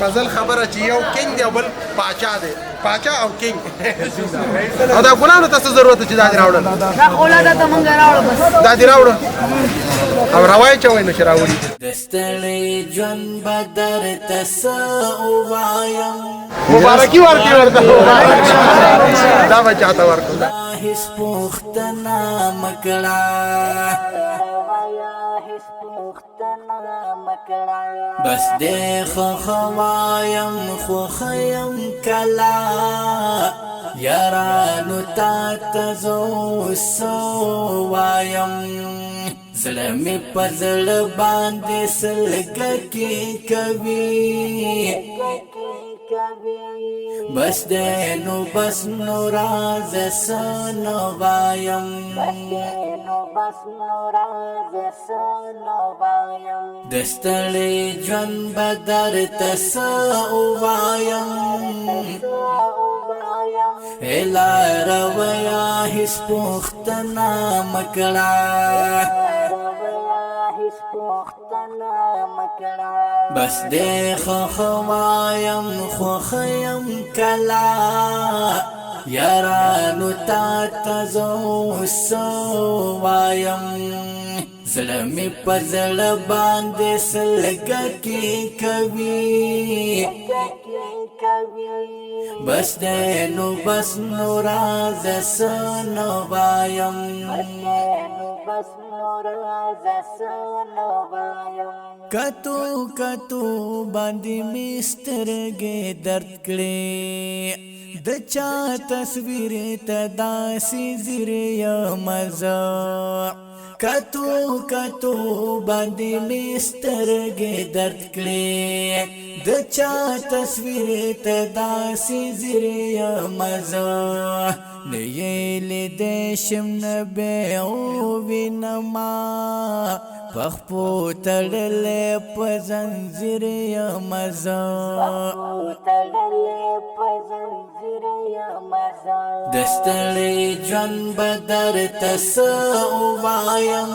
فضل خبره چې یو king دی او بل پاچا دی، پاچا او king. او دا ګلانو ته څه ضرورت چې دا دې راوړل؟ دا خوله دا ته مونږ راوړو بس. دا دې راوړو او راوایې چوئ نو چې راوړي. د ستړي ژوند به درته څه ووایم، مبارکي ورکړي ورته، دا به چاته ورکړو؟ هیڅ پوښتنه مه کړه، بس دې ښه ښه وایم خو ښه یم کله، یارانو تا ته زه اوس څه وایم؟ زړه مې په زړه باندې سلګه کې کوي، بس دې نو بس نو راز څه نه وایم. د ستړي ژوند به درته څه ووایم، لاره ویا هیڅ پوښتنه مه کړه، بس دې ښه ښه وایم خو ښه یم کله، یارانو تا ته زه اوس څه ووایم؟ زړه مې په زړه باندې سلګه کې کوي، بس دې نو بس نو راز څه نه وایم. کتو کتو باندې مې سترګې درد کړې، د چا تصویر ته داسې ځیر یم زه. کتو کتو باندې مې سترګې درد کړې، د چا تصویر ته داسې ځیر یم زه. نه یې لیدی شم نه به ووینمه، په خپو تړلی په زنځیر یم زه. د ستړي ژوند به درته څه ووایم،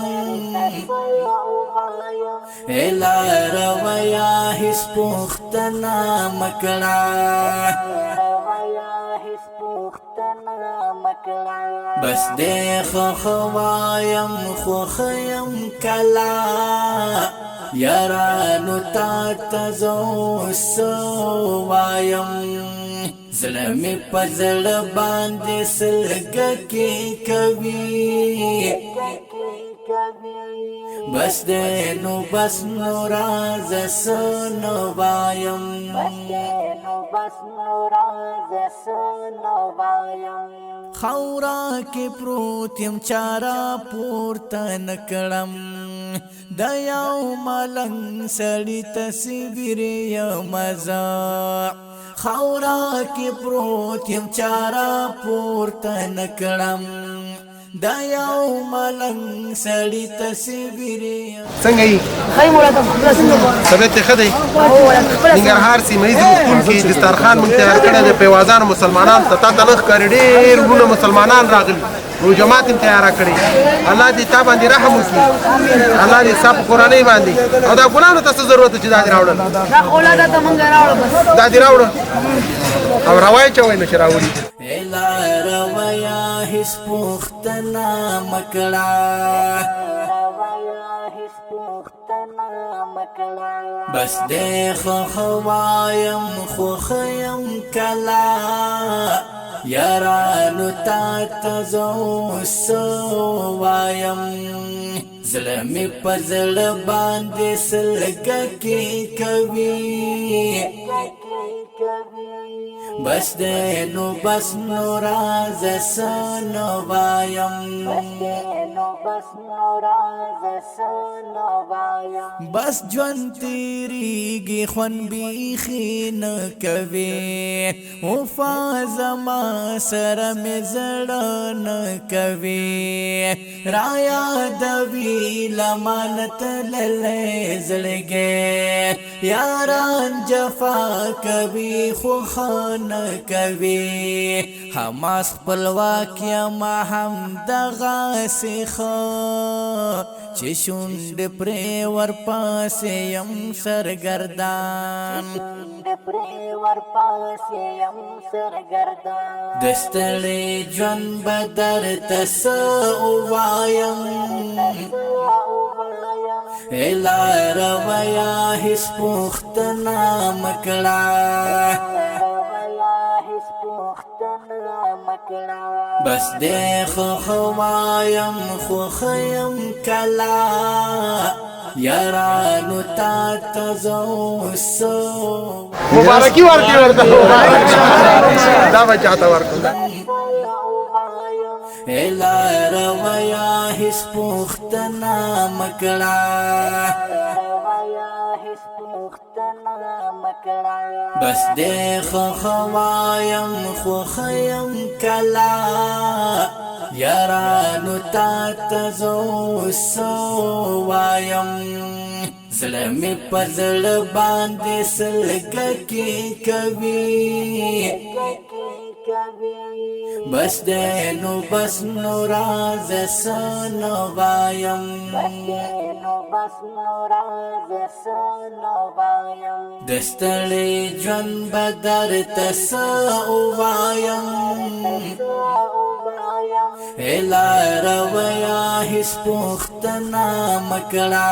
لاره ویا هیڅ پوښتنه مه کړه، بس دې ښه ښه وایم خو ښه یم کله، یارانو تا ته زه اوس څه ووایم؟ زړه مې په زړه باندې سلګه کې کوي، بس دې نو بس نو راز څه نه وایم. خاورا کې پروت یم چارا پورته نه کړم، د یو ملنګ سړي تصویر یم زه. خاورا کې پروت یم چارا پورته نه کړم، د یو ملنګ سړي تصویر. څنګه یې؟ ښه یم ولاکه، خپله څنګه؟ طبیعت یې ښه دی؟ هو ولاکه، خپله؟ ننګرهار سیمه ییز روغتون کې دسترخوان مونږ تیار کړی دی پیوازانو مسلمانانو ته. تا ته نه ښکاري ډېر وروڼه مسلمانان راغلي نو جماعت هم تیاره کړې. الله دې تا باندې رحم وکړي، الله دې ستا په کورنۍ باندې. او دا ګلانو ته څه ضرورت چې دا دې راوړل؟ دا خوله دا ته مونږ راوړو بس. دا دې راوړو او راوایې چوئ نو چې راوړي. لاره ویا هیڅ پوښتنه مه کړه، بس دې ښه ښه وایم خو ښه یم کله، یارانو تا ته زه اوس څه ووایم؟ زړه مې په زړه باندې سلګه کې کوي، بس دې نو بس نو راز څه نه وایم. بس ژوند تېرېږي خوند بیخي نه کوي، وفا زما سره مې زړه نه کوي. را یادوي له ما نه تللی زړګی، یاران جفا کوي خو ښه نه کوي. حماس خپلواک یم هم دغسې ښه، چې شونډ پرې ورپسې یم سرګردان، د ستړي ژوند به درته څه ووایم، ای لارویه هېڅ پوښتنه مه کړه. بس دې خو ښه وایم خو ښه یم کله، یارانو تا ته زه اوس څه مبارکي ورکړي ورته، دا به چاته ورکړو؟ ای لارویه هېڅ پوښتنه مه کړه. بس دې ښه ښه وایم خو ښه یم کله، یارانو تا ته زه اوس څه ووایم، زړه مې په زړه باندې سلګه کې کوي. بس دې نو بس نو راز څه نه وایم، د ستړي ژوند به درته څه ووایم، ای لارویه هېڅ پوښتنه مه کړه.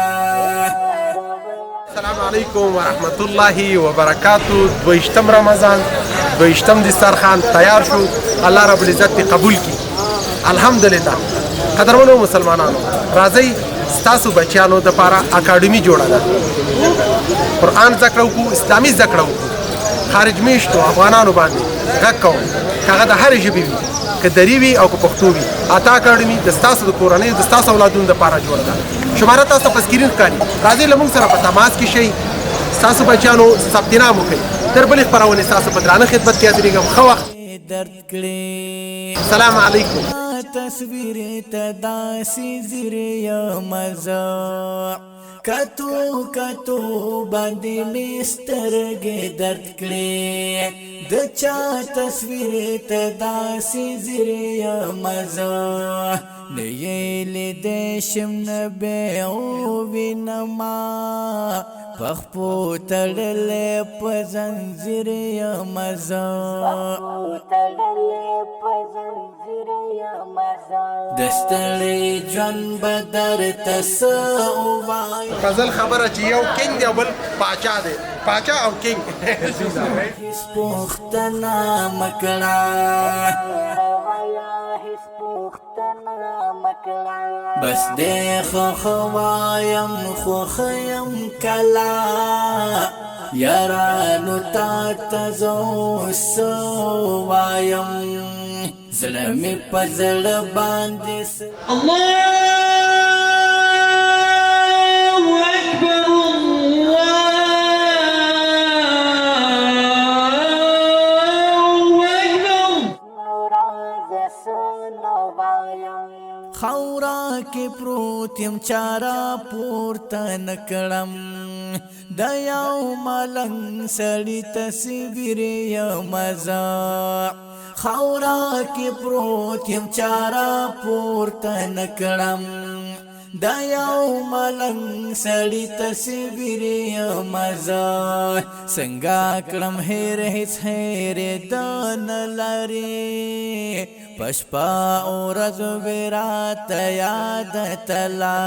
السلام علیکم ورحمت الله وبرکاتو. دویشتم رمضان، دویشتم دسترخوان تیار شو، الله رب العزت دې قبول کړي. الحمدلله. قدرمنو مسلمانانو، راځئ ستاسو بچیانو دپاره اکاډمي جوړه ده، قرآن زده کړه وکړو، اسلامي زده کړه وکړو. خارج میشتو افغانانو باندې غږ کوم، که هغه د هرې ژبې وي، که دری وي او که پښتو وي، عطا اکاډمي د ستاسو د کورنۍ، د ستاسو اولادونو دپاره جوړه ده. شماره تاسو ته په سکرین ښکاري، راځئ له موږ سره په تماس کې شئ، ستاسو بچیانو ثبت نام وکړئ. تر بلې خپرونې ستاسو په درانه خدمت کې حاضرېږم. ښه وخت. درد کړې. السلام علیکم. تصویر ته داسې ځیر یم زه، کتو کتو باندې مې سترګې درد کړې، د چا تصویر ته داسې ځیر یم زه، نه یې لیدی شم نه به ووینمه، په خپو تړلی په زنځیر یم زه، د ستړي ژوند به درته څه ووایم. فضل خبره چې یو king دی او بل پاچا دی، پاچا او king. هېڅ پوښتنه مه کړه. بس دې ښه ښه وایم خو ښه یم کله، یارانو تا ته زه اوس څه ووایم، زړه مې په زړه باندې الله أكبر الله أكبر. خاورا کې پروت یم چارا پورته نکړم، د یو ملنګ سړي تصویر یم زه، خاورا کې پروت یم چارا پورته نکړم، د یو ملنګ سړي تصویر یم زه، څنګه کړم هېر هېڅ هېرېده نه لري، په شپه او ورځ وې راته یاد تله.